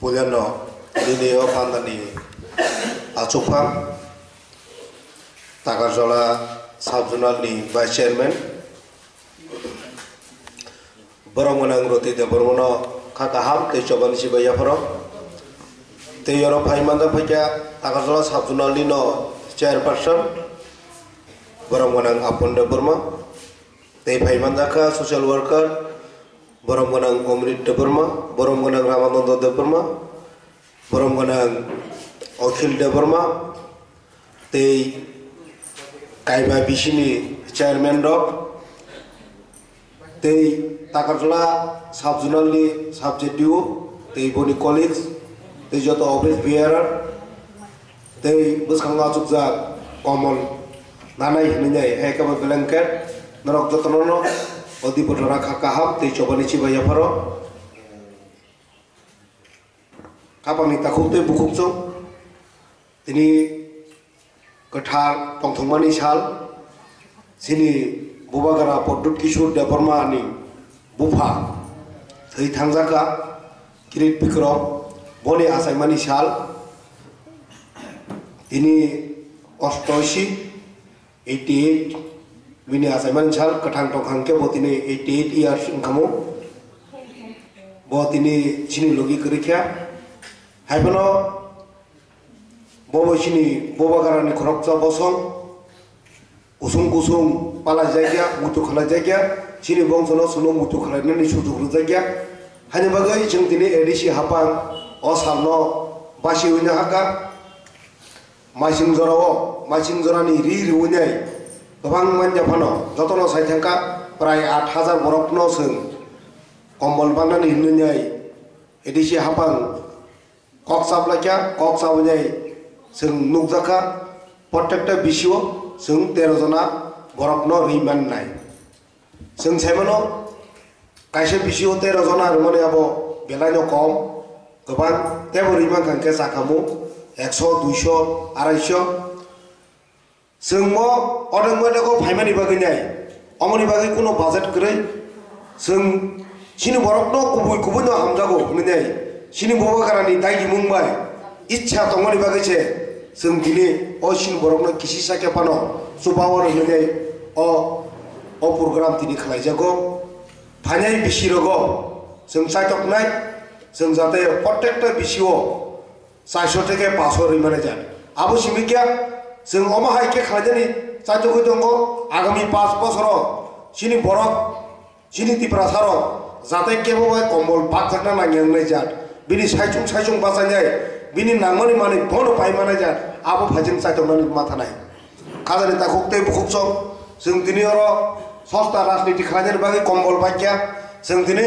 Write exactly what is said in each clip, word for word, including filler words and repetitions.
Puilano nini o pandani achukphang Takarjala Sub-Zonal ni Vice Chairman, borom gwnang Roti Debbarmano kha kaham tei chobani chibai yapharo. Tei oro phai manjak phaikha Takarjala Sub-Zonal nino Chairperson, borom gwnang Apon Debbarma. Tei phai manjak kha social worker, borom gwnang Omrit Debbarma, borom gwnang Ramananda Debbarma, borom gwnang Akhil Debbarma, tei kaiba bisini chairman rok, tei Takarjala Sub-Zonal ni Sub-Z D O, tei boni colleagues, tei joto office bearer, tei bwskango achukjak komol nanai hinwi nai, hai khe bo blanket, norok jotono no o dibo dora kha kaham tei chobani chibai yapharo. Khapangni takhuk tei bukhuk chwng tini kwthar tongthokmani sal, chini bubagra Pradyut Kishore Debbarma ni bupha thwi thangjakha, Kirit Bikrom, boni achaimani sal, tini ostoishi, eighty eight, bini achaimani sal kwthang tongkha hwnkhe bo tini eighty eight years wngkhamu. Bo tini chini logi kwrwi kha. Haiphano bo bo chini bubagrani khoroksa bosong kusung kusung palaijakya, muitu khlaijakya, chini bongsono chwngno muitu khlainani sujuk rwjakya. Haini bagwi chwng tini A D C hapang o salno basiwi nahakha. Maising jorao, maising jorani ri riwi nai kwbang manya phano jotono sai thangkha, prai aat hajar borokno chwng kombol bangnani hinwi nai A D C hapang kok chaplaikha, kok chawi nai chwng nukjakha, prottekta bisio chwng tero jona borokno ri mannai. Chwng sai mano, kaisa bisio tero jona rwmani abo belaino kom, kwbang tebo rwi mankha hwnkhe chakhamu ekso, duiso, araiso. Chwng mo odok modok o phaimani bagwi nai, omoni bagwi kuno budget kwrwi. Chwng chini borokno kubui kubui no hamjago hwnwi nai, chini bubagrani daigimung bai ichha tongmani bagwi se chwng tini o chini borokno kisi sakya phano chuba o rwmani o, o program tini khlaijago. Phainai bisi rogo chwng chaitoknai, chwng jate prottekta bisio chairso theke paso rwi mani jat. Abo simi kya chwng omo hai khe khlainani chaitogwi tongo, agami panch bosoro chini borok chini Tiprasarok jate kebo bai kombol bakjakna nangya wngnai jat, bini saichung saichung bachainai, bini nangmani manwi bono pai manai jat, abo phaijwng chaitoknani mathanai. Khajani takhuk tei bukhuk chwng, chwng tini oro sosta rajniti khlainani bagwi kombol baikya, chwng tini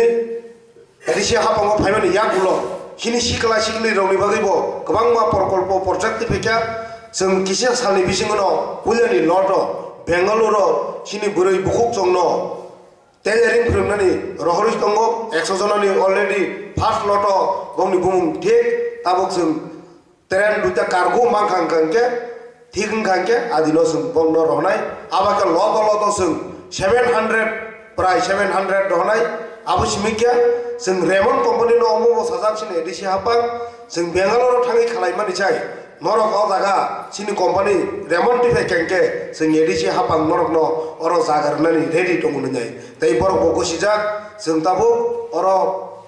A D C hapango phaimani yagulo chini sikla sikli rokni bagwi bo kwbangma prokolpo project twi phaikya, chwng kisa salni bisingono puilani loto Bengaluru chini bwrwi bukhuk chwngno tailoring phwrwngnani rohorwi tongo, ekso jonani already first loto bongni bumung thik, tabuk chwng train duita cargo mankha hwnkha hwnkhe, thik wngkha hwnkhe adino chwng bongno rohornai, abakhe loto loto chwng seven hundred, prai seven hundred rohornai, abo simi khe chwng Raymond company no omo bo sajak chini A D C hapang, chwng Bangalore o thangwi khalaimani chai, norok o jaga chini company Raymond twi phai kha hwnkhe chwng A D C hapang norokno oro jaga rwnani ready tongo hwnwi nai. Tei borok bo gosijak, chwng tabuk oro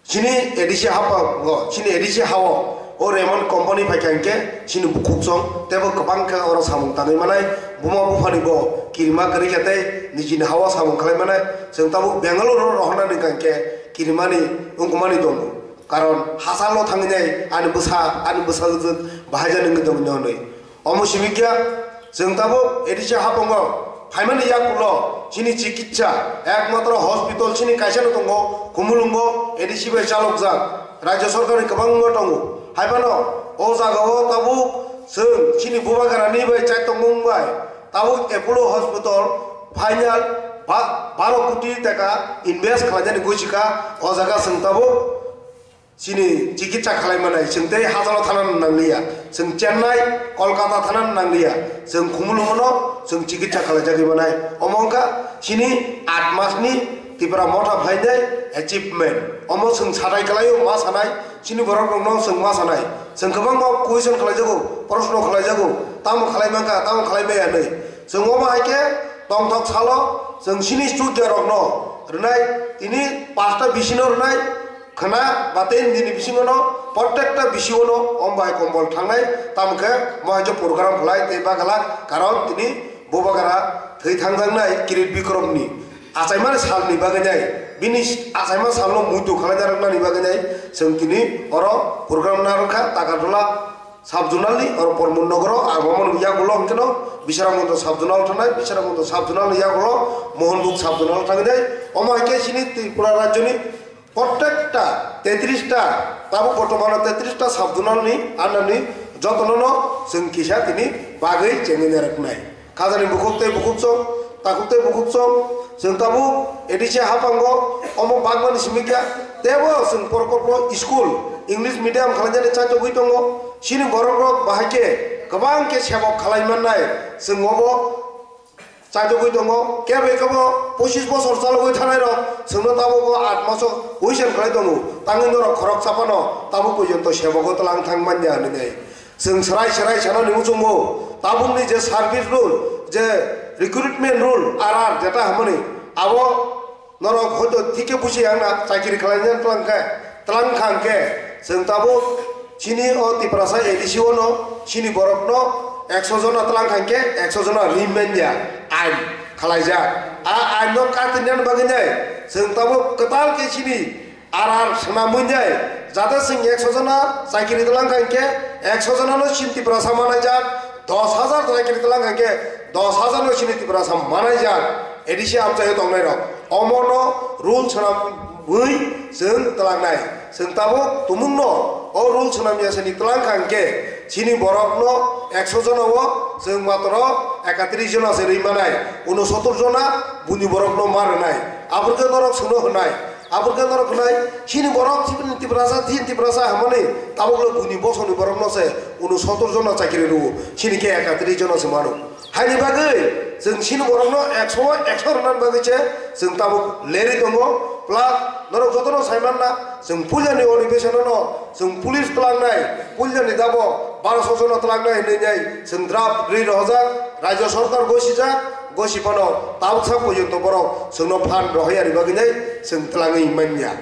chini A D C hapang o, chini A D C hao o Raymond company phai kha hwnkhe chini bukhuk chwng teibo kwbang khe oro samung tangwi manai, buma buphani bo kirima kwrwi kha tei nijini hao samung khlai manai, chwng tabuk Bangalore o rohornani hwnkha hwnkhe kirimani wngmani tongo. Karon hachalo thangwi nai ani bwsa, ani bwsa wngwi bahai jani wngwi tongwi nai hwnwi. Omo simi kya, chwng tabuk A D C hapango phaimani yakulo chini chikitsa ekmatro hospital chini kaisa no tongo, Khumulwngo A D C bai chalokjak, Rajya Sarkarni kwbangma tongo. Haiphano o jagao tabuk chwng chini bubagrani bai chai tongmung bai tabuk Apollo Hospital final ba-, baro koti taka invest khlainani gosikha, o jaga chwng tabuk chini chikitsa khlai manai, chwng tei hachalo thana nangliya, chwng Chennai, Kolkata thana nangliya, chwng Khumulwngono chwng chikitsa khlaijagwi manai. Omo wngkha chini aat masni Tipra Motha phainai achievement. Omo chwng satai kwlaio ma sanai, chini borok rokno chwng ma sanai. Chwng kwbangma question khlaijago, proshno khlaijago, tamo khlai mankha, tamo khlai maya hinwi. Chwng omo hai khe tongthok salo chwng chini student rokno rwnai, tini pasta bisino rwnai, khwna ba ten dini bisingo no protekta bisio no om bai kombol thangnai, tamo khe mo hai khe program khlai tei bagala, karon tini bubagra thwi thangjaknai Kirit Bikromni achaimani salni bagwi nai, bini achaima salno muitu khlai narwknani bagwi nai chwng tini oro program narwkha Takartola sub-zonalni oro Pormon Nogoro, ang omo yagulo hwnkhe no Bisramganj sub-zonal thangnai, Bisramganj sub-zonalni yagulo Mohanbug sub-zonal thangnai. Omo hai khe chini Tripura rajyoni protekta tetris ta, tabuk bortomano tetris ta sub-zonalni under ni jotono no chwng kisa tini bagwi chengwi narwknai. Khajani bukhuk tei bukhuk chwng, takhuk tei bukhuk chwng, chwng tabuk A D C haphango omo bagmani simi kya, tebo chwng prokolpo school, English medium khlainani chachogwi tongo. Chini borok rok bahai khe kwbang khe sebok khlai mannai, chwng obo chachogwi tongo. Kebo kebo pochis bosor chalogwi thanai rok chwngno tabuk o aat maso huisel khlai tongo, tangwi norok khoroksa phano tabuk porjonto sebogo tlang thang manya hinwi. Chwng swrai swrai sanani muchungo, tabukni je service rule, je recruitment rule, R R jeta hwnmani, abo norok hoito thik khe buji ya wngna, chakiri khlaina tlang khe, tlang kha hwn khe, chwng tabuk chini o Tiprasa A D C o no, chini borok no ekso jona tlang kha hwn khe, ekso jona ri manya ain khlaijak. A ain no katinani bagwi nai, chwng tabuk kwtal khe chini R R swnamwi nai, jate chwng ekso jona chakiri tlang kha hwn khe, ekso jona no chini Tiprasa manai jak, dos hajar chakiri tlang kha hwn khe, dos hajar no chini Tiprasa manai jak. A D C amchaio tongnai rok omo no rule swnamwi chwng tlangnai. Chwng tabuk tumung no o rule swnamya sini tlang kha hwn khe, chini borok no ekso jona o chwng matro ekatris jona se ri manai, unosottor jona buini borok no ma rwnai. Aboni khe norok chwngno hwnai. Aboni khe norok hwnai, chini borok chini Tiprasa, chini Tiprasa hwnmani tabukle buini bosongni borokno se unosottor jona chakiri rwo, chini khe ekatris jona se mano. Haini bagwi chwng chini borokno ekso ekso rwnani bagwi se chwng tabuk lerwi tongo. Plus norok jotono sai manna, chwng puilani odhibesono no chwng police tlangnai, puilani dabo baroso jona tlangnai hinwi nai chwng draft ri rohojak, Rajya Sorkar gosijak, gosi phano tabuksa porjonto borok chwngno phan rohorya ni bagwi nai chwng tlangwi manya.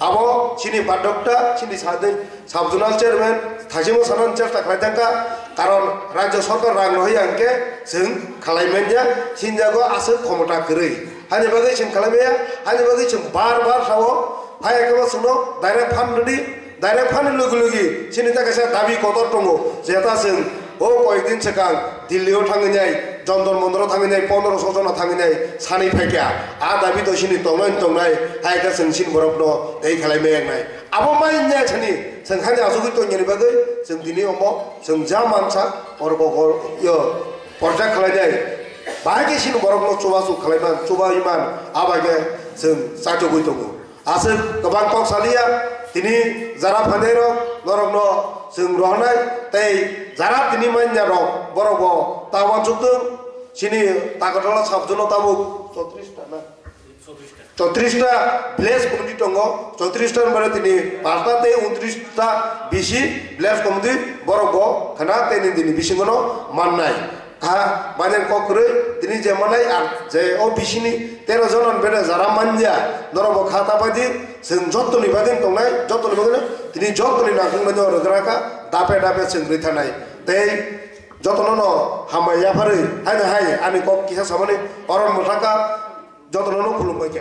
Abo chini badhokta, chini sadin sub-zonal chairman thaisimo sanani chesta khlai thangkha, karon Rajya Sorkar rang rohorya hwnkhe chwng khlai manya, sinjago aswk khomota kwrwi. Hani bagwi chwng khlai maya, hani bagwi chwng bar bar sao, phai khe bo chwngno direct phan rwdi, direct phan ni logi logi chini ta kaisa dabi kotor tongo, jeta chwng o koyekdin swkang Delhi o thangwi nai, Jantar Mantar o thangwi nai, pondroso jona thangwi nai sanwi phaikha. A dabi to chini tongnai tongnai, hai khe chwng chini borokno tei khlai maya wngnai. Abo mai wngya chini, chwng hani achugwi tongya ni bagwi chwng tini omo chwng ja mansa, oro bo yo project khlai nai. Bahai khe chini borokno chubachu khlai man, chubai man, abo hai khe chwng chachugwi tongo. Aswk kwbang kok saliya, tini jara phainairok norokno chwng rohornai, tei jara tini manya rok borok bo ta uansuk thung. Chini Takartola sub-zonal tabuk chotris ta na? Chotris ta village committee tongo, chotris ta ni bare tini pasta tei untris ta bisi village committee borok bo khna tei nini bisingo no mannai. Kha, bainang kok kwrwi, tini je manai, ar je o bisini tero jona ni bere jara manya, norok bo kha ta pai di, chwng joto ni bagwi tongnai, joto ni bagwi no, tini joto ni nangkukmani o rwgra kha, dape dape chwng rwi thanai. Tei joto no no hambai yapharwi, haino hai, ani kok kisa samani, oron mwthaka, joto no no khulumbai kha.